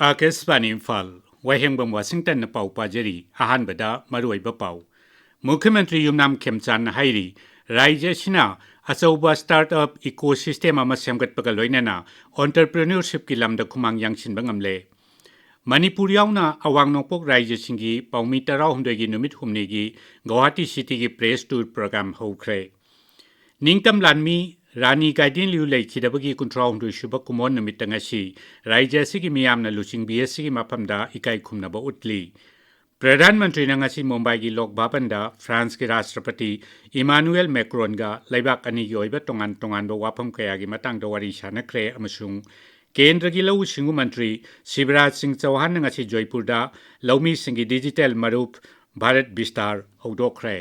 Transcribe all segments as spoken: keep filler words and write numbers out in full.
ꯑꯥꯀꯥꯁꯕꯥꯅꯤ ꯏꯝꯐꯥꯜ, ꯋꯥꯍꯦꯡꯕꯝ ꯋꯥꯁꯤꯡꯇꯟꯅ ꯄꯥꯎ ꯄꯥꯖꯔꯤ꯫ ꯑꯍꯥꯟꯕꯗ ꯃꯔꯨꯑꯣꯏꯕ ꯄꯥꯎ꯫ ꯃꯨꯈ꯭ꯌ ꯃꯟꯇ꯭ꯔꯤ ꯌꯨꯝꯅꯥꯝ ꯈꯦꯝꯆꯥꯟꯅ ꯍꯥꯏꯔꯤ, ꯔꯥꯖ꯭ꯌ ꯑꯁꯤꯅ ꯑꯆꯧꯕ startup ecosystem ꯑꯃ ꯁꯦꯝꯒꯠꯄꯒ ꯂꯣꯏꯅꯅ entrepreneurshipꯀꯤ ꯂꯝꯗ ꯈꯨꯃꯥꯡ ꯌꯥꯡꯁꯤꯟꯕ ꯉꯝꯂꯦ꯫ ꯃꯅꯤꯄꯨꯔ ꯌꯥꯎꯅ ꯑꯋꯥꯡ ꯅꯣꯡꯄꯣꯛ ꯔꯥꯖ꯭ꯌꯁꯤꯡꯒꯤ ꯄꯥꯎꯃꯤ ꯇꯔꯥꯍꯨꯝꯗꯣꯏꯒꯤ ꯅꯨꯃꯤꯠ ꯍꯨꯝꯅꯤꯒꯤ ꯒꯧꯍꯥꯇꯤ cityꯒꯤ press tour program ꯍꯧꯈ꯭ꯔꯦ꯫ ꯅꯤꯡꯇꯝ ꯂꯥꯟꯃꯤ ꯔꯥꯅꯤ ꯒꯥꯏꯗꯤꯟꯂꯤꯌꯨ ꯂꯩꯈꯤꯗꯕꯒꯤ ꯀꯨꯟꯊ꯭ꯔꯥꯍꯨꯝꯗꯣꯏ ꯁꯨꯕ ꯀꯨꯝꯑꯣꯟ ꯅꯨꯃꯤꯠꯇ ꯉꯁꯤ ꯔꯥꯖ꯭ꯌ ꯑꯁꯤꯒꯤ ꯃꯤꯌꯥꯝꯅ ꯂꯨꯆꯤꯡꯕꯤ ꯑꯁꯤꯒꯤ ꯃꯐꯝꯗ ꯏꯀꯥꯏ ꯈꯨꯝꯅꯕ ꯎꯠꯂꯤ꯫ ꯄ꯭ꯔꯙꯥꯟ ꯃꯟꯇ꯭ꯔꯤꯅ ꯉꯁꯤ ꯃꯨꯝꯕꯥꯏꯒꯤ ꯂꯣꯛ ꯚꯕꯟꯗ ꯐ꯭ꯔꯥꯟꯁꯀꯤ ꯔꯥꯁꯇ꯭ꯔꯄꯇꯤ ꯏꯃꯥꯅꯨꯑꯦꯜ ꯃꯦꯀ꯭ꯔꯣꯟꯒ ꯂꯩꯕꯥꯛ ꯑꯅꯤꯒꯤ ꯑꯣꯏꯕ ꯇꯣꯉꯥꯟ ꯇꯣꯉꯥꯟꯕ ꯋꯥꯐꯝ ꯀꯌꯥꯒꯤ ꯃꯇꯥꯡꯗ ꯋꯥꯔꯤ ꯁꯥꯅꯈ꯭ꯔꯦ ꯑꯃꯁꯨꯡ ꯀꯦꯟꯗ꯭ꯔꯒꯤ ꯂꯧꯎ ꯁꯤꯡꯎ ꯃꯟꯇ꯭ꯔꯤ ꯁꯤꯕꯔꯥꯖ ꯁꯤꯡ ꯆꯧꯍꯥꯟꯅ ꯉꯁꯤ ꯖꯣꯏꯄꯨꯔꯗ ꯂꯧꯃꯤꯁꯤꯡꯒꯤ digital ꯃꯔꯨꯞ ꯚꯥꯔꯠ ꯕꯤꯁꯇꯥꯔ ꯍꯧꯗꯣꯛꯈ꯭ꯔꯦ꯫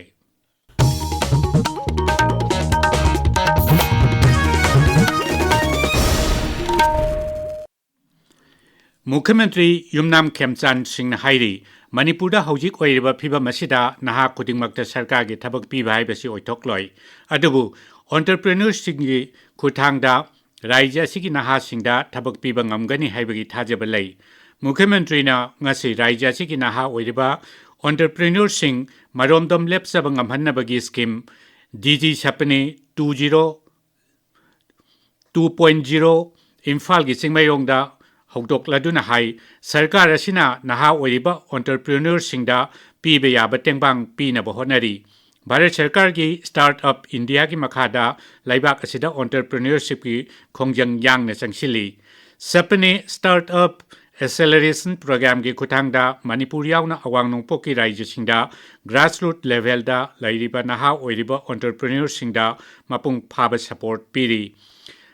ꯃꯨꯈ꯭ꯌ ꯃꯟꯇ꯭ꯔꯤ ꯌꯨꯝꯅꯥꯝ ꯈꯦꯝꯆꯥꯟ ꯁꯤꯡꯅ ꯍꯥꯏꯔꯤ, ꯃꯅꯤꯄꯨꯔꯗ ꯍꯧꯖꯤꯛ ꯑꯣꯏꯔꯤꯕ ꯐꯤꯕꯝ ꯑꯁꯤꯗ ꯅꯍꯥ ꯈꯨꯗꯤꯡꯃꯛꯇ ꯁꯔꯀꯥꯔꯒꯤ ꯊꯕꯛ ꯄꯤꯕ ꯍꯥꯏꯕꯁꯤ ꯑꯣꯏꯊꯣꯛꯂꯣꯏ꯫ ꯑꯗꯨꯕꯨ entrepreneurꯁꯤꯡꯒꯤ ꯈꯨꯠꯊꯥꯡꯗ ꯔꯥꯖ꯭ꯌ ꯑꯁꯤꯒꯤ ꯅꯍꯥꯁꯤꯡꯗ ꯊꯕꯛ ꯄꯤꯕ ꯉꯝꯒꯅꯤ ꯍꯥꯏꯕꯒꯤ ꯊꯥꯖꯕ ꯂꯩ꯫ ꯃꯨꯈ꯭ꯌ ꯃꯟꯇ꯭ꯔꯤꯅ ꯉꯁꯤ ꯔꯥꯖ꯭ꯌ ꯑꯁꯤꯒꯤ ꯅꯍꯥ ꯑꯣꯏꯔꯤꯕ entrepreneurꯁꯤꯡ ꯃꯔꯣꯝꯗꯣꯝ ꯂꯦꯞꯆꯕ ꯉꯝꯍꯟꯅꯕꯒꯤ scheme DG Sapne two zero two point zero ꯏꯝꯐꯥꯜꯒꯤ ꯆꯤꯡꯃꯩꯔꯣꯡꯗ ꯍꯧꯗꯣꯛꯂꯗꯨꯅ ꯍꯥꯏ, ꯁꯔꯀꯥꯔ ꯑꯁꯤꯅ ꯅꯍꯥ ꯑꯣꯏꯔꯤꯕ entrepreneurꯁꯤꯡꯗ ꯄꯤꯕ ꯌꯥꯕ ꯇꯦꯡꯕꯥꯡ ꯄꯤꯅꯕ ꯍꯣꯠꯅꯔꯤ꯫ ꯚꯥꯔꯠ ꯁꯔꯀꯥꯔꯒꯤ Startup Indiaꯒꯤ ꯃꯈꯥꯗ ꯂꯩꯕꯥꯛ ꯑꯁꯤꯗ entrepreneurshipꯀꯤ ꯈꯣꯡꯖꯪ ꯌꯥꯡꯅ ꯆꯪꯁꯤꯜꯂꯤ꯫ Sapne Startup Acceleration Programꯒꯤ ꯈꯨꯠꯊꯥꯡꯗ ꯃꯅꯤꯄꯨꯔ ꯌꯥꯎꯅ ꯑꯋꯥꯡ ꯅꯣꯡꯄꯣꯛꯀꯤ ꯔꯥꯖ꯭ꯌꯁꯤꯡꯗ grassroot levelꯗ ꯂꯩꯔꯤꯕ ꯅꯍꯥ ꯑꯣꯏꯔꯤꯕ entrepreneurꯁꯤꯡꯗ ꯃꯄꯨꯡ ꯐꯥꯕ support ꯄꯤꯔꯤ꯫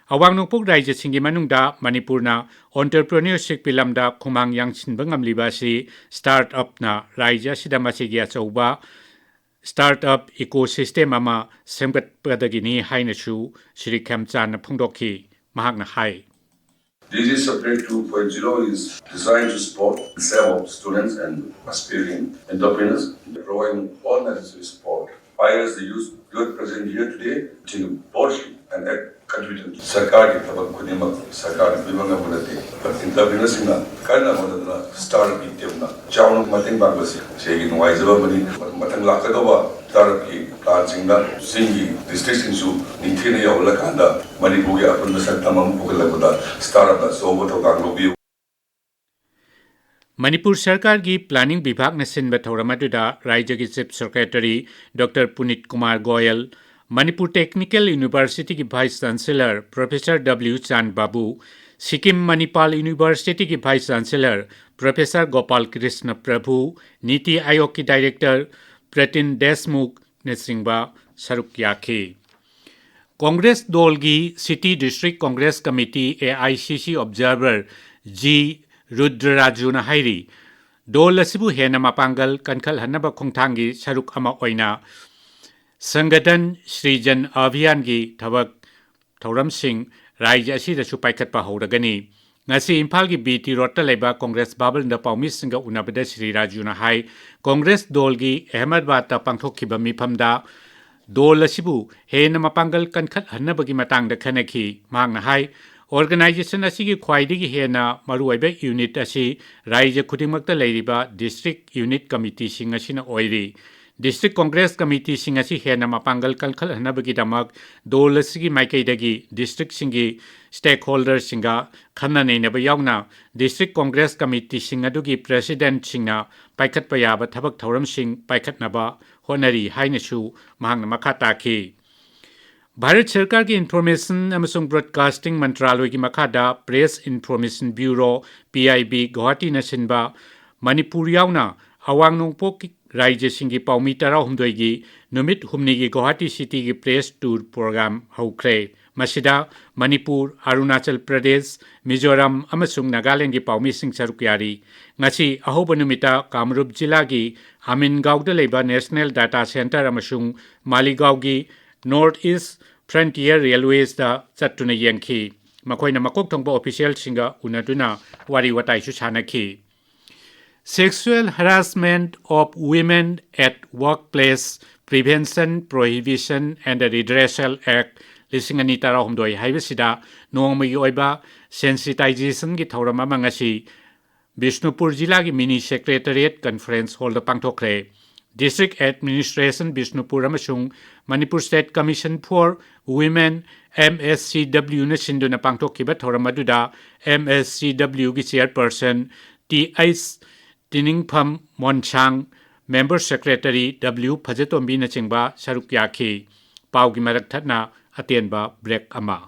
ꯑꯋꯥꯡ ꯅꯣꯡꯄꯣꯛ ꯔꯥꯖ꯭ꯌꯁꯤꯡꯒꯤ ꯃꯅꯨꯡꯗ ꯃꯅꯤꯄꯨꯔꯅ entrepreneurshipꯀꯤ ꯂꯝꯗ ꯈꯨꯃꯥꯡ ꯌꯥꯡꯁꯤꯟꯕ ꯉꯝꯂꯤꯕ ꯑꯁꯤ startupꯅ ꯔꯥꯖ꯭ꯌ ꯑꯁꯤꯗ ꯃꯁꯤꯒꯤ ꯑꯆꯧꯕ startup ecosystem ꯑꯃ ꯁꯦꯝꯒꯠꯄꯗꯒꯤꯅꯤ ꯍꯥꯏꯅꯁꯨ ꯁ꯭ꯔꯤ ꯈꯦꯝꯆꯥꯟꯅ ꯐꯣꯡꯗꯣꯛꯈꯤ꯫ ꯃꯍꯥꯛꯅ ꯍꯥꯏ, DG Sapne two point zero is designed to support the STEM of students and aspiring entrepreneurs, providing all necessary support. I, as the youth, youth president here today, continue boldly and act ꯁꯔꯀꯥꯔꯒꯤ ꯊꯕꯛ ꯈꯨꯗꯤꯡꯃꯛ ꯁꯔꯀꯥꯔꯅ ꯄꯤꯕ ꯉꯝꯕ ꯅꯠꯇꯦ꯫ Entrepreneurꯁꯤꯡꯅ ꯀꯟꯅ ꯍꯣꯠꯅꯗꯨꯅ startupꯀꯤ teamꯅ ꯆꯥꯎꯅ ꯃꯇꯦꯡ ꯄꯥꯡꯕꯁꯤ ꯑꯩꯒꯤ ꯅꯨꯡꯉꯥꯏꯖꯕ ꯑꯃꯅꯤ꯫ ꯃꯊꯪ ꯂꯥꯛꯀꯗꯧꯕ startupꯀꯤ planꯁꯤꯡꯗ ꯆꯤꯡꯒꯤ districtꯁꯤꯡꯁꯨ ꯅꯤꯡꯊꯤꯅ ꯌꯧꯍꯜꯂꯀꯥꯟꯗ ꯃꯅꯤꯄꯨꯔꯒꯤ ꯑꯄꯨꯟꯕ ꯁꯛꯇꯝ ꯑꯃ ꯄꯨꯈꯠꯂꯛꯄꯗ startupꯅ ꯑꯆꯧꯕ ꯊꯧꯗꯥꯡ ꯂꯧꯕꯤꯌꯨ꯫ ꯃꯅꯤꯄꯨꯔ ꯁꯔꯀꯥꯔꯒꯤ planning ꯕꯤꯚꯥꯒꯅ ꯁꯤꯟꯕ ꯊꯧꯔꯝ ꯑꯗꯨꯗ ꯔꯥꯖ꯭ꯌꯒꯤ Chief Secretary Doctor ꯄꯨꯅꯤꯠ Kumar Goyal, Manipur Technical Universityꯒꯤ Vice Chancellor Professor W ꯆꯥꯟ ꯕꯥꯕꯨ, Sikkim ꯃꯅꯤꯄꯥꯜ Universityꯒꯤ Vice Chancellor Professor Gopal Krishna ꯄ꯭ꯔꯚꯨ, ꯅꯤꯇꯤ ꯑꯥꯌꯣꯒꯀꯤ Director ꯄ꯭ꯔꯇꯤꯟ ꯗꯦꯁꯃꯨꯈꯅꯆꯤꯡꯕ ꯁꯔꯨꯛ ꯌꯥꯈꯤ꯫ Congress ꯗꯣꯜꯒꯤ City District Congress Committee, A I C C observer G Rudra ꯔꯥꯖꯨꯅ ꯍꯥꯏꯔꯤ, ꯗꯣꯜ ꯑꯁꯤꯕꯨ ꯍꯦꯟꯅ ꯃꯄꯥꯡꯒꯜ ꯀꯟꯈꯠꯍꯟꯅꯕ ꯈꯣꯡꯊꯥꯡꯒꯤ ꯁꯔꯨꯛ ꯑꯃ ꯑꯣꯏꯅ ꯁꯪꯒꯗꯟ ꯁ꯭ꯔꯤꯖꯟ ꯑꯚꯤꯌꯥꯟꯒꯤ ꯊꯕꯛ ꯊꯧꯔꯝꯁꯤꯡ ꯔꯥꯖ꯭ꯌ ꯑꯁꯤꯗꯁꯨ ꯄꯥꯏꯈꯠꯄ ꯍꯧꯔꯒꯅꯤ꯫ ꯉꯁꯤ ꯏꯝꯐꯥꯜꯒꯤ ꯕꯤ ꯇꯤ ꯔꯣꯗꯇ ꯂꯩꯕ ꯀꯣꯡꯒ꯭ꯔꯦꯁ ꯚꯕꯟꯗ ꯄꯥꯎꯃꯤꯁꯤꯡꯒ ꯎꯅꯕꯗ ꯁ꯭ꯔꯤ ꯔꯥꯖꯨꯅ ꯍꯥꯏ, ꯀꯣꯡꯒ꯭ꯔꯦꯁ ꯗꯣꯜꯒꯤ ꯑꯍꯃꯗꯕꯥꯗꯇ ꯄꯥꯡꯊꯣꯛꯈꯤꯕ ꯃꯤꯐꯝꯗ ꯗꯣꯜ ꯑꯁꯤꯕꯨ ꯍꯦꯟꯅ ꯃꯄꯥꯡꯒꯜ ꯀꯟꯈꯠꯍꯟꯅꯕꯒꯤ ꯃꯇꯥꯡꯗ ꯈꯟꯅꯈꯤ꯫ ꯃꯍꯥꯛꯅ ꯍꯥꯏ, organization ꯑꯁꯤꯒꯤ ꯈ꯭ꯋꯥꯏꯗꯒꯤ ꯍꯦꯟꯅ ꯃꯔꯨꯑꯣꯏꯕ unit ꯑꯁꯤ ꯔꯥꯖ꯭ꯌ ꯈꯨꯗꯤꯡꯃꯛꯇ ꯂꯩꯔꯤꯕ district unit committeeꯁꯤꯡ ꯑꯁꯤꯅ ꯑꯣꯏꯔꯤ꯫ District Congress Committeeꯁꯤꯡ ꯑꯁꯤ ꯍꯦꯟꯅ ꯃꯄꯥꯡꯒꯜ ꯀꯟꯈꯠꯍꯟꯅꯕꯒꯤꯗꯃꯛ ꯗꯣꯜ ꯑꯁꯤꯒꯤ ꯃꯥꯏꯀꯩꯗꯒꯤ districtꯁꯤꯡꯒꯤ stakeholderꯁꯤꯡꯒ ꯈꯟꯅ ꯅꯩꯅꯕ ꯌꯥꯎꯅ District Congress Committeeꯁꯤꯡ ꯑꯗꯨꯒꯤ presidentꯁꯤꯡꯅ ꯄꯥꯏꯈꯠꯄ ꯌꯥꯕ ꯊꯕꯛ ꯊꯧꯔꯝꯁꯤꯡ ꯄꯥꯏꯈꯠꯅꯕ ꯍꯣꯠꯅꯔꯤ ꯍꯥꯏꯅꯁꯨ ꯃꯍꯥꯛꯅ ꯃꯈꯥ ꯇꯥꯈꯤ꯫ ꯚꯥꯔꯠ ꯁꯔꯀꯥꯔꯒꯤ Information ꯑꯃꯁꯨꯡ Broadcasting ꯃꯟꯇ꯭ꯔꯥꯂꯣꯏꯒꯤ ꯃꯈꯥꯗ Press Information Bureau, P I B, ꯒꯨꯋꯥꯍꯥꯇꯤꯅ ꯁꯤꯟꯕ ꯃꯅꯤꯄꯨꯔ ꯌꯥꯎꯅ ꯑꯋꯥꯡ ꯅꯣꯡꯄꯣꯛ ꯔꯥꯖ꯭ꯌꯁꯤꯡꯒꯤ ꯄꯥꯎꯃꯤ ꯇꯔꯥꯍꯨꯝꯗꯣꯏꯒꯤ ꯅꯨꯃꯤꯠ ꯍꯨꯝꯅꯤꯒꯤ ꯒꯨꯋꯥꯍꯥꯇꯤ cityꯒꯤ press tour program ꯍꯧꯈ꯭ꯔꯦ꯫ ꯃꯁꯤꯗ ꯃꯅꯤꯄꯨꯔ, ꯑꯔꯨꯅꯥꯆꯜ ꯄ꯭ꯔꯗꯦꯁ, ꯃꯤꯖꯣꯔꯥꯝ ꯑꯃꯁꯨꯡ ꯅꯥꯒꯥꯂꯦꯟꯗꯒꯤ ꯄꯥꯎꯃꯤꯁꯤꯡ ꯁꯔꯨꯛ ꯌꯥꯔꯤ꯫ ꯉꯁꯤ ꯑꯍꯧꯕ ꯅꯨꯃꯤꯠꯇ ꯀꯥꯃꯔꯨꯞ ꯖꯤꯂꯥꯒꯤ ꯑꯃꯤꯟꯒꯥꯎꯗ ꯂꯩꯕ National Data Centre ꯑꯃꯁꯨꯡ ꯃꯥꯂꯤꯒꯥꯎꯒꯤ North East Frontier Railwaysꯇ ꯆꯠꯇꯨꯅ ꯌꯦꯡꯈꯤ꯫ ꯃꯈꯣꯏꯅ ꯃꯀꯣꯛ ꯊꯣꯡꯕ officialꯁꯤꯡꯒ ꯎꯅꯗꯨꯅ ꯋꯥꯔꯤ ꯋꯥꯇꯥꯏꯁꯨ ꯁꯥꯟꯅꯈꯤ꯫ Sexual Harassment of Women at Workplace, Prevention, Prohibition and Redressal Act ꯂꯤꯁꯤꯡ ꯑꯅꯤ ꯇꯔꯥꯍꯨꯝꯗꯣꯏ ꯍꯥꯏꯕꯁꯤꯗ ꯅꯣꯡꯃꯒꯤ ꯑꯣꯏꯕ sensitizationꯒꯤ ꯊꯧꯔꯝ ꯑꯃ ꯉꯁꯤ ꯕꯤꯁꯅꯨꯄꯨꯔ ꯖꯤꯂꯥꯒꯤ mini secretariat conference hallꯗ ꯄꯥꯡꯊꯣꯛꯈ꯭ꯔꯦ꯫ District Administration Bishnupur ꯑꯃꯁꯨꯡ Manipur State Commission for Women, MSCWꯅ ꯁꯤꯟꯗꯨꯅ ꯄꯥꯡꯊꯣꯛꯈꯤꯕ ꯊꯧꯔꯝ ꯑꯗꯨꯗ MSCWꯒꯤ chairperson T H Tiningpham Monsang, member secretary W ꯐꯖꯇꯣꯝꯕꯤꯅꯆꯤꯡꯕ ꯁꯔꯨꯛ ꯌꯥꯈꯤ꯫ ꯄꯥꯎꯒꯤ ꯃꯔꯛ ꯊꯠꯅ ꯑꯇꯦꯟꯕ break ꯑꯃ꯫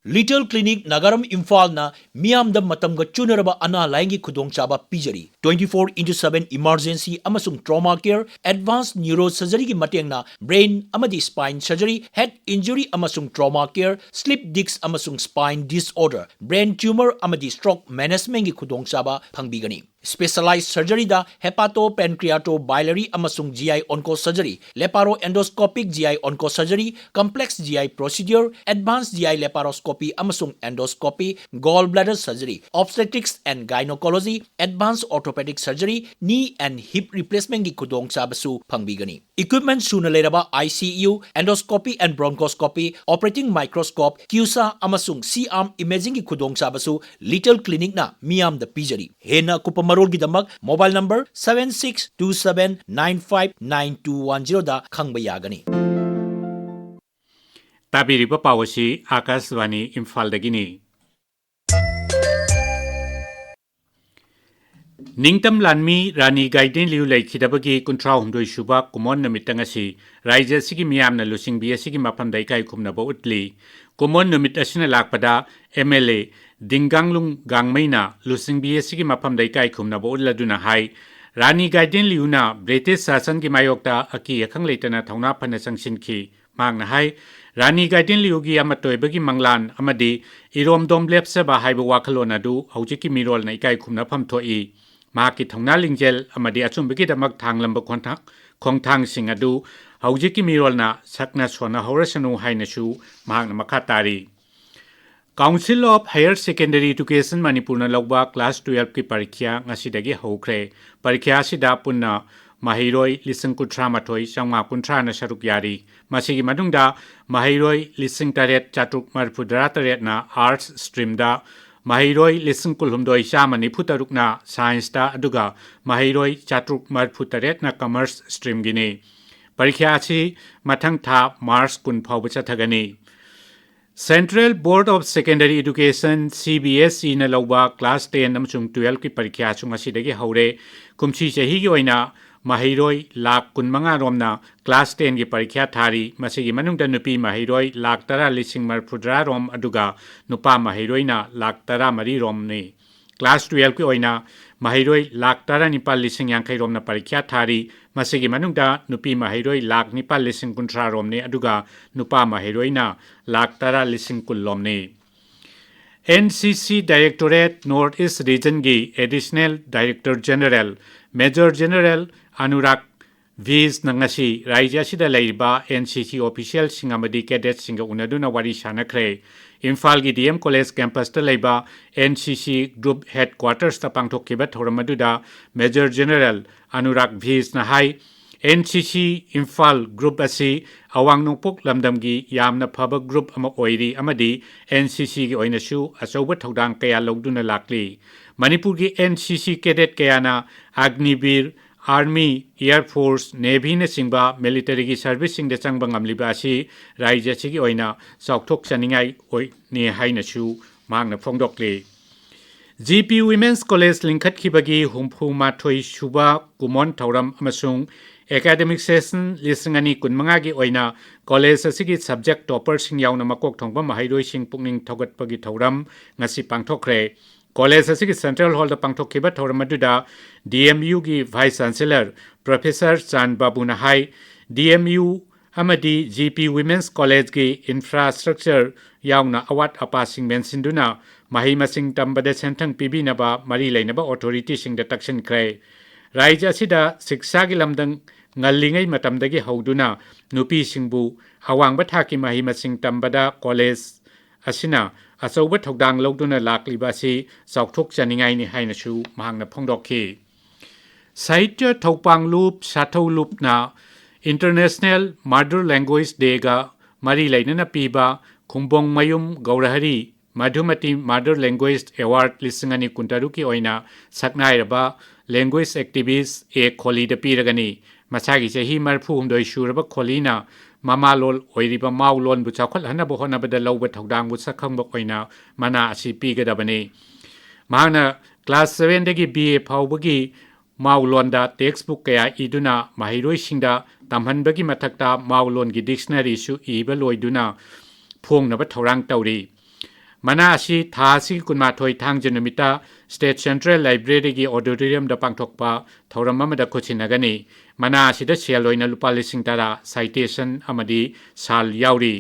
Little Clinic ꯅꯥꯒꯥꯔꯝ ꯏꯝꯐꯥꯜꯅ ꯃꯤꯌꯥꯝꯗ ꯃꯇꯝꯒ ꯆꯨꯅꯔꯕ ꯑꯅꯥ ꯂꯥꯏꯌꯦꯡꯒꯤ ꯈꯨꯗꯣꯡꯆꯥꯕ ꯄꯤꯖꯔꯤ꯫ Twenty four into seven emergency ꯑꯃꯁꯨꯡ trauma care, advanced neurosurgeryꯒꯤ ꯃꯇꯦꯡꯅ brain ꯑꯃꯗꯤ spine surgery, head injury ꯑꯃꯁꯨꯡ trauma care, slip disc ꯑꯃꯁꯨꯡ spine disorder, brain tumor ꯑꯃꯗꯤ stroke managementꯒꯤ ꯈꯨꯗꯣꯡꯆꯥꯕ ꯐꯪꯕꯤꯒꯅꯤ꯫ Specialized surgeryꯗ hepatopancreatobiliary ꯑꯃꯁꯨꯡ GI onco surgery, laparoendoscopic GI onco surgery, complex GI procedure, advanced GI laparoscopy ꯑꯃꯁꯨꯡ endoscopy, gall bladder surgery, obstetrics and gynecology, advanced orthopedic surgery, knee and hip replacementꯒꯤ ꯈꯨꯗꯣꯡꯆꯥꯕꯁꯨ ꯐꯪꯕꯤꯒꯅꯤ꯫ Equipment ꯁꯨꯅ ꯂꯩꯔꯕ ICU, endoscopy and bronchoscopy, operating microscope, CUSA ꯑꯃꯁꯨꯡ C-arm imagingꯒꯤ ꯈꯨꯗꯣꯡꯆꯥꯕꯁꯨ Little Clinicꯅ ꯃꯤꯌꯥꯝꯗ ꯄꯤꯖꯔꯤ꯫ ꯍꯦꯟꯅ ꯑꯀꯨꯞꯄ ꯃꯔꯣꯜꯒꯤꯗꯃꯛ mobile number seven six two seven nine five nine two one zeroꯗ ꯈꯪꯕ ꯌꯥꯒꯅꯤ꯫ ꯇꯥꯕꯤꯔꯤꯕ ꯄꯥꯎ ꯑꯁꯤ ꯑꯥꯀꯥꯁꯕꯥꯅꯤ ꯏꯝꯐꯥꯜꯗꯒꯤꯅꯤ꯫ ꯅꯤꯡꯇꯝ ꯂꯥꯟꯃꯤ ꯔꯥꯅꯤ ꯒꯥꯏꯗꯦꯟꯂꯤꯌꯨ ꯂꯩꯈꯤꯗꯕꯒꯤ ꯀꯨꯟꯊ꯭ꯔꯥ ꯍꯨꯝꯗꯣꯏ ꯁꯨꯕ ꯀꯨꯃꯣꯟ ꯅꯨꯃꯤꯠꯇ ꯉꯁꯤ ꯔꯥꯏꯖ꯭ꯌ ꯑꯁꯤꯒꯤ ꯃꯤꯌꯥꯝꯅ ꯂꯨꯆꯤꯡꯕꯤ ꯑꯁꯤꯒꯤ ꯃꯐꯝꯗ ꯏꯀꯥꯏ ꯈꯨꯝꯅꯕ ꯎꯠꯂꯤ꯫ ꯀꯨꯃꯣꯟ ꯅꯨꯃꯤꯠ ꯑꯁꯤꯅ ꯂꯥꯛꯄꯗ MLA ꯗꯤꯡꯒꯥꯡꯂꯨꯡ ꯒꯥꯡꯃꯩꯅ ꯂꯨꯆꯤꯡꯕꯤ ꯑꯁꯤꯒꯤ ꯃꯐꯝꯗ ꯏꯀꯥꯏ ꯈꯨꯝꯅꯕ ꯎꯠꯂꯗꯨꯅ ꯍꯥꯏ, ꯔꯥꯅꯤ ꯒꯥꯏꯗꯦꯟꯂꯤꯌꯨꯅ ꯕ꯭ꯔꯤꯇꯤꯁ ꯁꯥꯁꯟꯒꯤ ꯃꯥꯌꯣꯛꯇ ꯑꯀꯤ ꯑꯈꯪ ꯂꯩꯇꯅ ꯊꯧꯅꯥ ꯐꯅ ꯆꯪꯁꯤꯟꯈꯤ꯫ ꯃꯍꯥꯛꯅ ꯍꯥꯏ, ꯔꯥꯅꯤ ꯒꯥꯏꯗꯦꯟꯂꯤꯌꯨꯒꯤ ꯑꯃꯠꯇ ꯑꯣꯏꯕꯒꯤ ꯃꯪꯂꯥꯟ ꯑꯃꯗꯤ ꯏꯔꯣꯝꯗꯣꯝ ꯂꯦꯞꯆꯕ ꯍꯥꯏꯕ ꯋꯥꯈꯜꯂꯣꯟ ꯑꯗꯨ ꯍꯧꯖꯤꯛꯀꯤ ꯃꯤꯔꯣꯜꯅ ꯏꯀꯥꯏ ꯈꯨꯝꯅꯐꯝ ꯊꯣꯛꯏ꯫ ꯃꯍꯥꯛꯀꯤ ꯊꯧꯅꯥ ꯂꯤꯡꯖꯦꯜ ꯑꯃꯗꯤ ꯑꯆꯨꯝꯕꯒꯤꯗꯃꯛ ꯊꯥꯡꯂꯝꯕ ꯈꯣꯟꯊꯥ-, ꯈꯣꯡꯊꯥꯡꯁꯤꯡ ꯑꯗꯨ ꯍꯧꯖꯤꯛꯀꯤ ꯃꯤꯔꯣꯜꯅ ꯁꯛꯅ ꯁꯣꯟꯅꯍꯧꯔꯁꯅꯨ ꯍꯥꯏꯅꯁꯨ ꯃꯍꯥꯛꯅ ꯃꯈꯥ ꯇꯥꯔꯤ꯫ Council of Higher Secondary Education ꯃꯅꯤꯄꯨꯔꯅ ꯂꯧꯕ class twelveꯀꯤ ꯄꯔꯤꯈ꯭ꯌꯥ ꯉꯁꯤꯗꯒꯤ ꯍꯧꯈ꯭ꯔꯦ꯫ ꯄꯔꯤꯈ꯭ꯌꯥ ꯑꯁꯤꯗ ꯄꯨꯟꯅ ꯃꯍꯩꯔꯣꯏ ꯂꯤꯁꯤꯡ ꯀꯨꯟꯊ꯭ꯔꯥ ꯃꯥꯊꯣꯏ ꯆꯥꯝꯃꯉꯥ ꯀꯨꯟꯊ꯭ꯔꯥꯅ ꯁꯔꯨꯛ ꯌꯥꯔꯤ꯫ ꯃꯁꯤꯒꯤ ꯃꯅꯨꯡꯗ ꯃꯍꯩꯔꯣꯏ ꯂꯤꯁꯤꯡ ꯇꯔꯦꯠ ꯆꯥꯇ꯭ꯔꯨꯛ ꯃꯔꯤꯐꯨ ꯇꯔꯥ ꯇꯔꯦꯠꯅ Arts streamꯗ, ꯃꯍꯩꯔꯣꯏ ꯂꯤꯁꯤꯡ ꯀꯨꯟꯍꯨꯝꯗꯣꯏ ꯆꯥꯝꯃ ꯅꯤꯐꯨ ꯇꯔꯨꯛꯅ Scienceꯇ, ꯑꯗꯨꯒ ꯃꯍꯩꯔꯣꯏ ꯆꯥꯇ꯭ꯔꯨꯛ ꯃꯔꯤꯐꯨ ꯇꯔꯦꯠꯅ Commerce streamꯒꯤꯅꯤ꯫ ꯄꯔꯤꯈ꯭ꯌꯥ ꯑꯁꯤ ꯃꯊꯪ ꯊꯥ March ꯀꯨꯟ ꯐꯥꯎꯕ ꯆꯠꯊꯒꯅꯤ꯫ Central Board of Secondary Education, CBSEꯅ ꯂꯧꯕ class ten ꯑꯃꯁꯨꯡ twelveꯀꯤ ꯄꯔꯤꯈ꯭ꯌꯥꯁꯨ ꯉꯁꯤꯗꯒꯤ ꯍꯧꯔꯦ꯫ ꯀꯨꯝꯁꯤ ꯆꯍꯤꯒꯤ ꯑꯣꯏꯅ ꯃꯍꯩꯔꯣꯏ ꯂꯥꯈ ꯀꯨꯟꯃꯉꯥ ꯔꯣꯝꯅ class tenꯒꯤ ꯄꯔꯤꯈ꯭ꯌꯥ ꯊꯥꯔꯤ꯫ ꯃꯁꯤꯒꯤ ꯃꯅꯨꯡꯗ ꯅꯨꯄꯤ ꯃꯍꯩꯔꯣꯏ ꯂꯥꯈ ꯇꯔꯥ ꯂꯤꯁꯤꯡ ꯃꯔꯤꯐꯨꯇꯔꯥ ꯔꯣꯝ, ꯑꯗꯨꯒ ꯅꯨꯄꯥ ꯃꯍꯩꯔꯣꯏꯅ ꯂꯥꯈ ꯇꯔꯥꯃꯔꯤ ꯔꯣꯝꯅꯤ꯫ Class twelveꯀꯤ ꯑꯣꯏꯅ ꯃꯍꯩꯔꯣꯏ ꯂꯥꯈ ꯇꯔꯥꯅꯤꯄꯥꯜ ꯂꯤꯁꯤꯡ ꯌꯥꯡꯈꯩ ꯔꯣꯝꯅ ꯄꯔꯤꯈ꯭ꯌꯥ ꯊꯥꯔꯤ꯫ ꯃꯁꯤꯒꯤ ꯃꯅꯨꯡꯗ ꯅꯨꯄꯤ ꯃꯍꯩꯔꯣꯏ ꯂꯥꯈ ꯅꯤꯄꯥꯜ ꯂꯤꯁꯤꯡ ꯀꯨꯟꯊ꯭ꯔꯥ ꯔꯣꯝꯅꯤ, ꯑꯗꯨꯒ ꯅꯨꯄꯥ ꯃꯍꯩꯔꯣꯏꯅ ꯂꯥꯈ ꯇꯔꯥ ꯂꯤꯁꯤꯡ ꯀꯨꯟ ꯔꯣꯝꯅꯤ꯫ NCC Directorate North East Regionꯒꯤ Additional Director General, Major General Anurag ꯚꯤꯖꯅ ꯉꯁꯤ ꯔꯥꯖ꯭ꯌ ꯑꯁꯤꯗ ꯂꯩꯔꯤꯕ NCC officialꯁꯤꯡ ꯑꯃꯗꯤ cadetꯁꯤꯡꯒ ꯎꯅꯗꯨꯅ ꯋꯥꯔꯤ ꯁꯥꯅꯈ꯭ꯔꯦ꯫ ꯏꯝꯐꯥꯜꯒꯤ DM College campusꯇ ꯂꯩꯕ NCC Group Headquartersꯇ ꯄꯥꯡꯊꯣꯛꯈꯤꯕ ꯊꯧꯔꯝ ꯑꯗꯨꯗ Major General ꯑꯅꯨꯔꯥꯒ ꯚꯤꯖꯅ ꯍꯥꯏ, NCC ꯏꯝꯐꯥꯜ group ꯑꯁꯤ ꯑꯋꯥꯡ ꯅꯣꯡꯄꯣꯛ ꯂꯝꯗꯝꯒꯤ ꯌꯥꯝꯅ ꯐꯕ group ꯑꯃ ꯑꯣꯏꯔꯤ ꯑꯃꯗꯤ NCCꯒꯤ ꯑꯣꯏꯅꯁꯨ ꯑꯆꯧꯕ ꯊꯧꯗꯥꯡ ꯀꯌꯥ ꯂꯧꯗꯨꯅ ꯂꯥꯛꯂꯤ꯫ ꯃꯅꯤꯄꯨꯔꯒꯤ NCC cadet ꯀꯌꯥꯅ ꯑꯒꯅꯤꯕꯤꯔ, Army, Air Force, Navyꯅꯆꯤꯡꯕ militaryꯒꯤ serviceꯁꯤꯡꯗ ꯆꯪꯕ ꯉꯝꯂꯤꯕ ꯑꯁꯤ ꯔꯥꯖ꯭ꯌ ꯑꯁꯤꯒꯤ ꯑꯣꯏꯅ ꯆꯥꯎꯊꯣꯛꯆꯅꯤꯡꯉꯥꯏ ꯑꯣꯏꯅꯤ ꯍꯥꯏꯅꯁꯨ ꯃꯍꯥꯛꯅ ꯐꯣꯡꯗꯣꯛꯂꯤ꯫ GP Women's College ꯂꯤꯡꯈꯠꯈꯤꯕꯒꯤ ꯍꯨꯝꯐꯨ ꯃꯥꯊꯣꯏ ꯁꯨꯕ ꯀꯨꯃꯣꯟ ꯊꯧꯔꯝ ꯑꯃꯁꯨꯡ academic session ꯂꯤꯁꯤꯡ ꯑꯅꯤ ꯀꯨꯟꯃꯉꯥꯒꯤ ꯑꯣꯏꯅ college ꯑꯁꯤꯒꯤ subject topperꯁꯤꯡ ꯌꯥꯎꯅ ꯃꯀꯣꯛ ꯊꯣꯡꯕ ꯃꯍꯩꯔꯣꯏꯁꯤꯡ ꯄꯨꯛꯅꯤꯡ ꯊꯧꯒꯠꯄꯒꯤ ꯊꯧꯔꯝ ꯉꯁꯤ ꯄꯥꯡꯊꯣꯛꯈ꯭ꯔꯦ꯫ College ꯑꯁꯤꯒꯤ Central Hallꯗ ꯄꯥꯡꯊꯣꯛꯈꯤꯕ ꯊꯧꯔꯝ ꯑꯗꯨꯗ DMUꯒꯤ Vice Chancellor Professor ꯆꯥꯟ ꯕꯥꯕꯨꯅ ꯍꯥꯏ, DMU ꯑꯃꯗꯤ GP Women's Collegeꯀꯤ infrastructure ꯌꯥꯎꯅ ꯑꯋꯥꯠ ꯑꯄꯥꯁꯤꯡ ꯃꯦꯟꯁꯤꯟꯗꯨꯅ ꯃꯍꯩ ꯃꯁꯤꯡ ꯇꯝꯕꯗ ꯁꯦꯟꯊꯪ ꯄꯤꯕꯤꯅꯕ ꯃꯔꯤ ꯂꯩꯅꯕ authorityꯁꯤꯡꯗ ꯇꯛꯁꯤꯟꯈ꯭ꯔꯦ꯫ ꯔꯥꯖ꯭ꯌ ꯑꯁꯤꯗ ꯁꯤꯛꯁꯥꯒꯤ ꯂꯝꯗ ꯉꯜꯂꯤꯉꯩ ꯃꯇꯝꯗꯒꯤ ꯍꯧꯗꯨꯅ ꯅꯨꯄꯤꯁꯤꯡꯕꯨ ꯑꯋꯥꯡꯕ ꯊꯥꯛꯀꯤ ꯃꯍꯩ ꯃꯁꯤꯡ ꯇꯝꯕꯗ college ꯑꯁꯤꯅ ꯑꯆꯧꯕ ꯊꯧꯗꯥꯡ ꯂꯧꯗꯨꯅ ꯂꯥꯛꯂꯤꯕ ꯑꯁꯤ ꯆꯥꯎꯊꯣꯛꯆꯅꯤꯡꯉꯥꯏꯅꯤ ꯍꯥꯏꯅꯁꯨ ꯃꯍꯥꯛꯅ ꯐꯣꯡꯗꯣꯛꯈꯤ꯫ ꯁꯥꯍꯤꯇ꯭ꯌ ꯊꯧꯄꯥꯡꯂꯨꯞ ꯁꯥꯊꯧꯂꯨꯞꯅ International Mother Language Dayꯒ ꯃꯔꯤ ꯂꯩꯅꯅ ꯄꯤꯕ ꯈꯨꯝꯕꯣꯡꯃꯌꯨꯝ ꯒꯧꯔꯍꯔꯤ ꯃꯙꯨꯃꯇꯤ Mother Language Award ꯂꯤꯁꯤꯡ ꯑꯅꯤ ꯀꯨꯟꯇꯔꯨꯛꯀꯤ ꯑꯣꯏꯅ ꯁꯛꯅꯥꯏꯔꯕ language activist ꯑꯦ ꯈꯣꯂꯤꯗ ꯄꯤꯔꯒꯅꯤ꯫ ꯃꯁꯥꯒꯤ ꯆꯍꯤ ꯃꯔꯤꯐꯨ ꯍꯨꯝꯗꯣꯏ ꯁꯨꯔꯕ ꯈꯣꯂꯤꯅ ꯃꯃꯥꯂꯣꯟ ꯑꯣꯏꯔꯤꯕ ꯃꯥꯎ ꯂꯣꯟꯕꯨ ꯆꯥꯎꯈꯠꯍꯟꯅꯕ ꯍꯣꯠꯅꯕꯗ ꯂꯧꯕ ꯊꯧꯗꯥꯡꯕꯨ ꯁꯛꯈꯪꯕ ꯑꯣꯏꯅ ꯃꯅꯥ ꯑꯁꯤ ꯄꯤꯒꯗꯕꯅꯤ꯫ ꯃꯍꯥꯛꯅ class sevenꯗꯒꯤ B A ꯐꯥꯎꯕꯒꯤ ꯃꯥꯎ ꯂꯣꯟꯗ textbook ꯀꯌꯥ ꯏꯗꯨꯅ ꯃꯍꯩꯔꯣꯏꯁꯤꯡꯗ ꯇꯝꯍꯟꯕꯒꯤ ꯃꯊꯛꯇ ꯃꯥꯎ ꯂꯣꯟꯒꯤ dictionaryꯁꯨ ꯏꯕ ꯂꯣꯏꯗꯨꯅ ꯐꯣꯡꯅꯕ ꯊꯧꯔꯥꯡ ꯇꯧꯔꯤ꯫ ꯃꯅꯥ ꯑꯁꯤ ꯊꯥ ꯑꯁꯤꯒꯤ ꯀꯨꯟꯃꯥꯊꯣꯏ ꯊꯥꯡꯖ ꯅꯨꯃꯤꯠꯇ State Central Libraryꯒꯤ auditoriumꯗ ꯄꯥꯡꯊꯣꯛꯄ ꯊꯧꯔꯝ ꯑꯃꯗ ꯈꯨꯠꯁꯤꯟꯅꯒꯅꯤ꯫ ꯃꯅꯥ ꯑꯁꯤꯗ ꯁꯦꯜ ꯑꯣꯏꯅ ꯂꯨꯄꯥ ꯂꯤꯁꯤꯡ ꯇꯔꯥ, citation ꯑꯃꯗꯤ ꯁꯥꯜ ꯌꯥꯎꯔꯤ꯫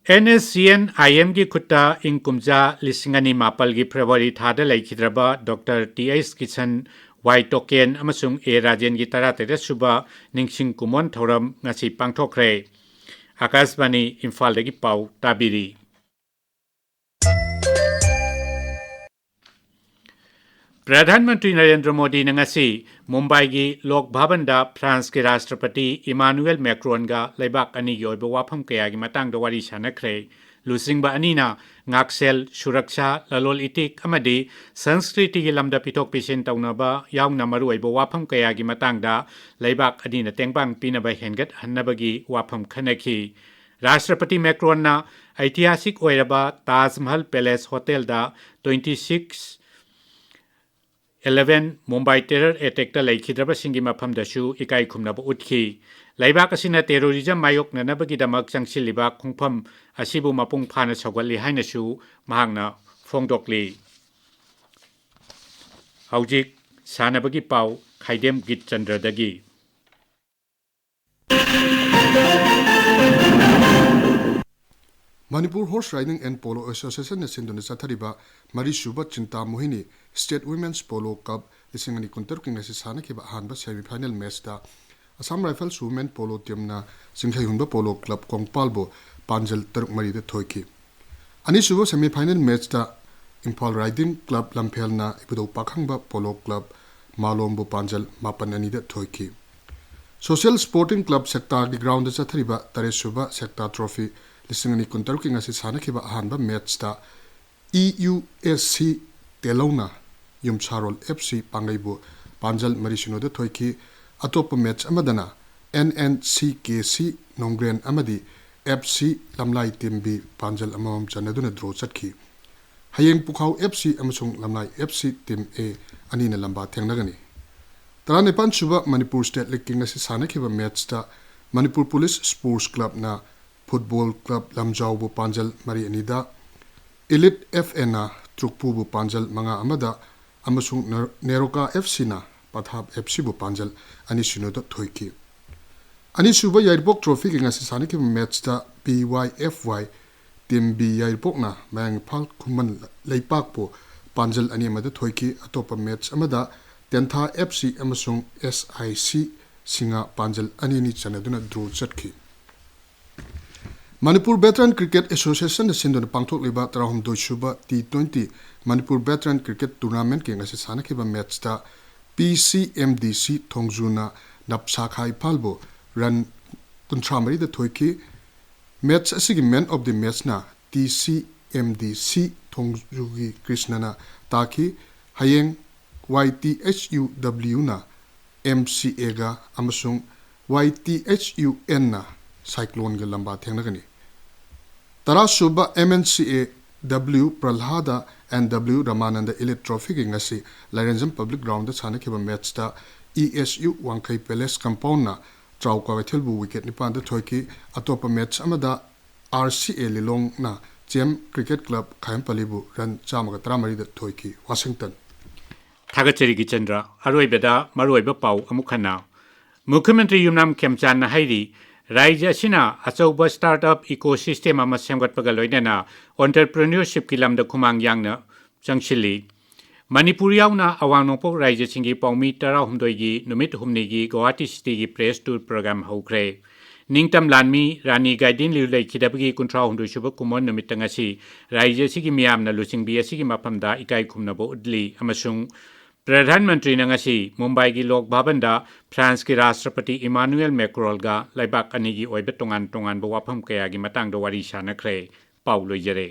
NSCN IMꯒꯤ ꯈꯨꯠꯇ ꯏꯪ ꯀꯨꯝꯖꯥ ꯂꯤꯁꯤꯡ ꯑꯅꯤ ꯃꯥꯄꯜꯒꯤ February ꯊꯥꯗ ꯂꯩꯈꯤꯗ꯭ꯔꯕ Doctor T H Kisan, Y token ꯑꯃꯁꯨꯡ A ꯔꯥꯖꯦꯟꯒꯤ ꯇꯔꯥꯇꯔꯦꯠ ꯁꯨꯕ ꯅꯤꯡꯁꯤꯡ ꯀꯨꯃꯣꯟ ꯊꯧꯔꯝ ꯉꯁꯤ ꯄꯥꯡꯊꯣꯛꯈ꯭ꯔꯦ꯫ ꯑꯀꯥꯁꯕꯥꯅꯤ ꯏꯝꯐꯥꯜꯗꯒꯤ ꯄꯥꯎ ꯇꯥꯕꯤꯔꯤ꯫ ꯄ꯭ꯔꯙꯥꯟ ꯃꯟꯇ꯭ꯔꯤ ꯅꯔꯦꯟꯗ꯭ꯔ ꯃꯣꯗꯤꯅ ꯉꯁꯤ ꯃꯨꯝꯕꯥꯏꯒꯤ ꯂꯣꯛ ꯚꯕꯟꯗ ꯐ꯭ꯔꯥꯟꯁꯀꯤ ꯔꯥꯁꯇ꯭ꯔꯄꯇꯤ ꯏꯃꯥꯅꯨꯑꯦꯜ ꯃꯦꯀ꯭ꯔꯣꯟꯒ ꯂꯩꯕꯥꯛ ꯑꯅꯤꯒꯤ ꯑꯣꯏꯕ ꯋꯥꯐꯝ ꯀꯌꯥꯒꯤ ꯃꯇꯥꯡꯗ ꯋꯥꯔꯤ ꯁꯥꯅꯈ꯭ꯔꯦ꯫ ꯂꯨꯆꯤꯡꯕ ꯑꯅꯤꯅ ꯉꯥꯛꯁꯦꯜ, ꯁꯨꯔꯛꯁꯥ, ꯂꯂꯣꯜ ꯏꯇꯤꯛ ꯑꯃꯗꯤ ꯁꯪꯁꯀ꯭ꯔꯤꯇꯤꯒꯤ ꯂꯝꯗ ꯄꯤꯊꯣꯛ ꯄꯤꯁꯤꯟ ꯇꯧꯅꯕ ꯌꯥꯎꯅ ꯃꯔꯨꯑꯣꯏꯕ ꯋꯥꯐꯝ ꯀꯌꯥꯒꯤ ꯃꯇꯥꯡꯗ ꯂꯩꯕꯥꯛ ꯑꯅꯤꯅ ꯇꯦꯡꯕꯥꯡ ꯄꯤꯅꯕ ꯍꯦꯟꯒꯠꯍꯟꯅꯕꯒꯤ ꯋꯥꯐꯝ ꯈꯟꯅꯈꯤ꯫ ꯔꯥꯁꯇ꯭ꯔꯄꯇꯤ ꯃꯦꯀ꯭ꯔꯣꯟꯅ ꯑꯩꯇꯤꯍꯥꯁꯤꯛ ꯑꯣꯏꯔꯕ ꯇꯥꯖ ꯃꯍꯜ ꯄꯦꯂꯦꯁ ꯍꯣꯇꯦꯜꯗ twenty six eleven Mumbai terror attackꯇ ꯂꯩꯈꯤꯗ꯭ꯔꯕꯁꯤꯡꯒꯤ ꯃꯐꯝꯗꯁꯨ ꯏꯀꯥꯏ ꯈꯨꯝꯅꯕ ꯎꯠꯈꯤ꯫ ꯂꯩꯕꯥꯛ ꯑꯁꯤꯅ terrorism ꯃꯥꯌꯣꯛꯅꯅꯕꯒꯤꯗꯃꯛ ꯆꯪꯁꯤꯜꯂꯤꯕ ꯈꯣꯡꯐꯝ ꯑꯁꯤꯕꯨ ꯃꯄꯨꯡ ꯐꯥꯅ ꯁꯧꯒꯠꯂꯤ ꯍꯥꯏꯅꯁꯨ ꯃꯍꯥꯛꯅ ꯐꯣꯡꯗꯣꯛꯂꯤ꯫ ꯍꯧꯖꯤꯛ ꯁꯥꯟꯅꯕꯒꯤ ꯄꯥꯎ ꯈꯥꯏꯗꯦꯝ ꯒꯤꯠꯆꯟꯗ꯭ꯔꯗꯒꯤ꯫ Manipur Horse Riding and Polo Associationꯅ ꯁꯤꯟꯗꯨꯅ ꯆꯠꯊꯔꯤꯕ ꯃꯔꯤꯁꯨꯕ ꯆꯤꯟꯇꯥ ꯃꯣꯍꯤꯅꯤ State Women's Polo Cup ꯂꯤꯁꯤꯡ ꯑꯅꯤ ꯀꯨꯟꯇꯔꯨꯛꯀꯤ ꯉꯁꯤ ꯁꯥꯟꯅꯈꯤꯕ ꯑꯍꯥꯟꯕ semi final matchꯇ Assam Rifles Women Polo Teamꯅ ꯆꯤꯡꯈꯩꯍꯨꯟꯕ Polo Club ꯀꯣꯡꯄꯥꯜꯕꯨ ꯄꯥꯟꯖꯜ ꯇꯔꯨꯛ ꯃꯔꯤꯗ ꯊꯣꯏꯈꯤ꯫ ꯑꯅꯤꯁꯨꯕ semi final matchꯇ ꯏꯝꯐꯥꯜ ꯔꯥꯏꯗꯤꯡ ꯀ꯭ꯂꯕ ꯂꯝꯐꯦꯜꯅ ꯏꯕꯨꯙꯧ ꯄꯥꯈꯪꯕ ꯄꯣꯂꯣ ꯀ꯭ꯂꯕ ꯃꯥꯂꯣꯝꯕꯨ ꯄꯥꯟꯖꯜ ꯃꯥꯄꯟ ꯑꯅꯤꯗ ꯊꯣꯏꯈꯤ꯫ ꯁꯣꯁꯤꯌꯦꯜ ꯁ꯭ꯄꯣꯔꯇꯤꯡ ꯀ꯭ꯂꯕ ꯁꯦꯛꯇꯥꯒꯤ ꯒ꯭ꯔꯥꯎꯟꯗ ꯆꯠꯊꯔꯤꯕ ꯇꯔꯦꯠꯁꯨꯕ ꯁꯦꯛꯇꯥ ꯇ꯭ꯔꯣꯐꯤ ꯂꯤꯁꯤꯡ ꯑꯅꯤ ꯀꯨꯟꯇꯔꯨꯛꯀꯤ ꯉꯁꯤ ꯁꯥꯟꯅꯈꯤꯕ ꯑꯍꯥꯟꯕ ꯃꯦꯠꯁꯇ E U S C ꯇꯦꯂꯧꯅ ꯌꯨꯝꯁꯥꯔꯣꯜ F C ꯄꯥꯡꯒꯩꯕꯨ ꯄꯥꯟꯖꯜ ꯃꯔꯤ ꯁꯤꯅꯣꯗ ꯊꯣꯏꯈꯤ꯫ ꯑꯇꯣꯞꯄ ꯃꯦꯠꯁ ꯑꯃꯗꯅ and N C K C ꯅꯣꯡꯒ꯭ꯔꯦꯟ ꯑꯃꯗꯤ ꯑꯦꯐ ꯁꯤ ꯂꯝꯂꯥꯏ ꯇꯤꯝ ꯕꯤ ꯄꯥꯟꯖꯜ ꯑꯃꯃꯝ ꯆꯟꯅꯗꯨꯅ ꯗ꯭ꯔꯣ ꯆꯠꯈꯤ꯫ ꯍꯌꯦꯡ ꯄꯨꯈꯥꯎ ꯑꯦꯐ ꯁꯤ ꯑꯃꯁꯨꯡ ꯂꯝꯂꯥꯏ ꯑꯦꯐ ꯁꯤ ꯇꯤꯝ ꯑꯦ ꯑꯅꯤꯅ ꯂꯝꯕꯥ ꯊꯦꯡꯅꯒꯅꯤ꯫ ꯇꯔꯥꯅꯤꯄꯥꯟ ꯁꯨꯕ ꯃꯅꯤꯄꯨꯔ ꯁ꯭ꯇꯦꯠ ꯂꯤꯒꯀꯤ ꯉꯁꯤ ꯁꯥꯟꯅꯈꯤꯕ ꯃꯦꯠꯁꯇ ꯃꯅꯤꯄꯨꯔ ꯄꯨꯂꯤꯁ ꯁ꯭ꯄꯣꯔꯠꯁ ꯀ꯭ꯂꯕꯅ ꯐꯨꯠꯕꯣꯜ ꯀ꯭ꯂꯕ ꯂꯝꯖꯥꯎꯕꯨ ꯄꯥꯟꯖꯜ ꯃꯔꯤ ꯑꯅꯤꯗ, ꯏꯂꯤꯠ ꯑꯦꯐ ꯑꯦꯅ ꯇ꯭ꯔꯨꯛꯄꯨꯕꯨ ꯄꯥꯟꯖꯜ ꯃꯉꯥ ꯑꯃꯗ ꯑꯃꯁꯨꯡ ꯅꯦꯔꯣꯀꯥ ꯑꯦꯐ ꯁꯤꯅ ꯄꯊꯥꯞ ꯑꯦꯐ ꯁꯤꯕꯨ ꯄꯥꯟꯖꯜ ꯑꯅꯤ ꯁꯤꯅꯣꯗ ꯊꯣꯏꯈꯤ꯫ ꯑꯅꯤꯁꯨꯕ ꯌꯥꯏꯔꯤꯄꯣꯛ ꯇ꯭ꯔꯣꯐꯤꯒꯤ ꯉꯁꯤ ꯁꯥꯟꯅꯈꯤꯕ ꯃꯦꯠꯁꯇ ꯄꯤ ꯋꯥꯏ ꯑꯦꯐ ꯋꯥꯏ ꯇꯤꯝ ꯕꯤ ꯌꯥꯏꯔꯤꯄꯣꯛꯅ ꯃꯌꯥꯡ ꯏꯝꯐꯥꯜ ꯈꯨꯃꯟ ꯂꯩꯄꯥꯛꯄꯨ ꯄꯥꯟꯖꯜ ꯑꯅꯤ ꯑꯃꯗ ꯊꯣꯏꯈꯤ꯫ ꯑꯇꯣꯞꯄ ꯃꯦꯠꯁ ꯑꯃꯗ ꯇꯦꯟꯊꯥ ꯑꯦꯐ ꯁꯤ ꯑꯃꯁꯨꯡ ꯑꯦꯁ ꯑꯥꯏ ꯁꯤ ꯁꯤꯡꯉ ꯄꯥꯟꯖꯜ ꯑꯅꯤ ꯑꯅꯤ ꯆꯟꯅꯗꯨꯅ ꯗ꯭ꯔꯣ ꯆꯠꯈꯤ꯫ ꯃꯅꯤꯄꯨꯔ ꯚꯦꯇꯔꯟ ꯀ꯭ꯔꯤꯀꯦꯠ ꯑꯦꯁꯣꯁꯤꯌꯦꯁꯟꯅ ꯁꯤꯟꯗꯨꯅ ꯄꯥꯡꯊꯣꯛꯂꯤꯕ ꯇꯔꯥꯍꯨꯝꯗꯣꯏ ꯁꯨꯕ ꯇꯤ ꯇ꯭ꯋꯦꯟꯇꯤ ꯃꯅꯤꯄꯨꯔ ꯚꯦꯇꯔꯟ ꯀ꯭ꯔꯤꯀꯦꯠ ꯇꯨꯔꯅꯥꯃꯦꯟꯠꯀꯤ ꯉꯁꯤ ꯁꯥꯟꯅꯈꯤꯕ ꯃꯦꯠꯁꯇ ꯄꯤ ꯁꯤ ꯑꯦꯝ ꯗꯤ ꯁꯤ ꯊꯣꯡꯖꯨꯅ ꯅꯞꯁꯥꯈꯥ ꯏꯝꯐꯥꯜꯕꯨ ꯔꯟ ꯀꯨꯟꯊ꯭ꯔꯥ ꯃꯔꯤꯗ ꯊꯣꯏꯈꯤ꯫ ꯃꯦꯠꯁ ꯑꯁꯤꯒꯤ ꯃꯦꯟ ꯑꯣꯐ ꯗꯤ ꯃꯦꯠꯁꯅ T C M D C ꯊꯣꯡꯖꯨꯒꯤ ꯀ꯭ꯔꯤꯁꯅꯅ ꯇꯥꯈꯤ꯫ ꯍꯌꯦꯡ ꯋꯥꯏ ꯇꯤ ꯑꯩꯆ ꯌꯨ ꯗꯕ꯭ꯂꯤꯌꯨꯅ ꯑꯦꯝ ꯁꯤ ꯑꯦꯒ ꯑꯃꯁꯨꯡ ꯋꯥꯏ ꯇꯤ ꯑꯩꯆ ꯌꯨ ꯑꯦꯟꯅ ꯁꯥꯏꯀ꯭ꯂꯣꯟꯒ ꯂꯝꯕꯥ ꯊꯦꯡꯅꯒꯅꯤ꯫ ꯇꯔꯥꯁꯨꯕ M N C A ꯗꯕ꯭ꯂꯤꯌꯨ Prahlad and ꯗꯕ꯭ꯂꯤꯌꯨ ꯔꯃꯥꯅꯟꯗ elite ꯇ꯭ꯔꯣꯐꯤꯒꯤ ꯉꯁꯤ ꯂꯥꯏꯔꯦꯟꯖꯝ ꯄꯕ꯭ꯂꯤꯛ ꯒ꯭ꯔꯥꯎꯟꯗ ꯁꯥꯟꯅꯈꯤꯕ ꯃꯦꯠꯁꯇ ꯏ ꯑꯦꯁ ꯌꯨ ꯋꯥꯡꯈꯩ ꯄꯦꯂꯦꯁ ꯀꯝꯄꯥꯎꯟꯅ ꯇ꯭ꯔꯥꯎ ꯀ꯭ꯋꯥꯀꯩꯊꯦꯜꯕꯨ ꯋꯤꯀꯦꯠ ꯅꯤꯄꯥꯟꯗ ꯊꯣꯏꯈꯤ꯫ ꯑꯇꯣꯞꯄ ꯃꯦꯠꯁ ꯑꯃꯗ ꯑꯥꯔ ꯁꯤ ꯑꯦ ꯂꯤꯂꯣꯡꯅ ꯆꯦꯝ ꯀ꯭ꯔꯤꯀꯦꯠ ꯀ꯭ꯂꯕ ꯈꯥꯌꯝꯄꯜꯂꯤꯕꯨ ꯔꯟ ꯆꯥꯝꯃꯒ ꯇꯔꯥꯃꯔꯤꯗ ꯊꯣꯏꯈꯤ꯫ ꯋꯥꯁꯤꯡꯇꯟ꯫ ꯊꯥꯒꯠꯆꯔꯤ ꯒꯤꯆꯟꯗ꯭ꯔ꯫ ꯑꯔꯣꯏꯕꯗ ꯃꯔꯨꯑꯣꯏꯕ ꯄꯥꯎ ꯑꯃꯨꯛ ꯍꯟꯅ꯫ ꯃꯨꯈ꯭ꯌ ꯃꯟꯇ꯭ꯔꯤ ꯌꯨꯝꯅꯥꯝ ꯈꯦꯝꯆꯥꯟꯅ ꯍꯥꯏꯔꯤ, ꯔꯥꯖ꯭ꯌ ꯑꯁꯤꯅ ꯑꯆꯧꯕ startup ecosystem ꯑꯃ ꯁꯦꯝꯒꯠꯄꯒ ꯂꯣꯏꯅꯅ entrepreneurshipꯀꯤ ꯂꯝꯗ ꯈꯨꯃꯥꯡ ꯌꯥꯡꯅ ꯆꯪꯁꯤꯜꯂꯤ꯫ ꯃꯅꯤꯄꯨꯔ ꯌꯥꯎꯅ ꯑꯋꯥꯡ ꯅꯣꯡꯄꯣꯛ ꯔꯥꯖ꯭ꯌꯁꯤꯡꯒꯤ ꯄꯥꯎꯃꯤ ꯇꯔꯥꯍꯨꯝꯗꯣꯏꯒꯤ ꯅꯨꯃꯤꯠ ꯍꯨꯝꯅꯤꯒꯤ ꯒꯧꯍꯥꯇꯤ cityꯒꯤ press tour program ꯍꯧꯈ꯭ꯔꯦ꯫ ꯅꯤꯡꯇꯝ ꯂꯥꯟꯃꯤ ꯔꯥꯅꯤ ꯒꯥꯏꯗꯤꯟ ꯂꯤꯌꯨ ꯂꯩꯈꯤꯗꯕꯒꯤ ꯀꯨꯟꯊ꯭ꯔꯥ ꯍꯨꯝꯗꯣꯏ ꯁꯨꯕ ꯀꯨꯝꯑꯣꯟ ꯅꯨꯃꯤꯠꯇ ꯉꯁꯤ ꯔꯥꯖ꯭ꯌ ꯑꯁꯤꯒꯤ ꯃꯤꯌꯥꯝꯅ ꯂꯨꯆꯤꯡꯕꯤ ꯑꯁꯤꯒꯤ ꯃꯐꯝꯗ ꯏꯀꯥꯏ ꯈꯨꯝꯅꯕ ꯎꯠꯂꯤ ꯑꯃꯁꯨꯡ ꯄ꯭ꯔꯙꯥꯟ ꯃꯟꯇ꯭ꯔꯤꯅ ꯉꯁꯤ ꯃꯨꯝꯕꯥꯏꯒꯤ ꯂꯣꯛ ꯚꯕꯟꯗ ꯐ꯭ꯔꯥꯟꯁꯀꯤ ꯔꯥꯁꯇ꯭ꯔꯄꯇꯤ ꯏꯃꯥꯅꯨꯑꯦꯜ ꯃꯦꯀ꯭ꯔꯣꯟꯒ ꯂꯩꯕꯥꯛ ꯑꯅꯤꯒꯤ ꯑꯣꯏꯕ ꯇꯣꯉꯥꯟ ꯇꯣꯉꯥꯟꯕ ꯋꯥꯐꯝ ꯀꯌꯥꯒꯤ ꯃꯇꯥꯡꯗ ꯋꯥꯔꯤ ꯁꯥꯅꯈ꯭ꯔꯦ꯫ ꯄꯥꯎ ꯂꯣꯏꯖꯔꯦ꯫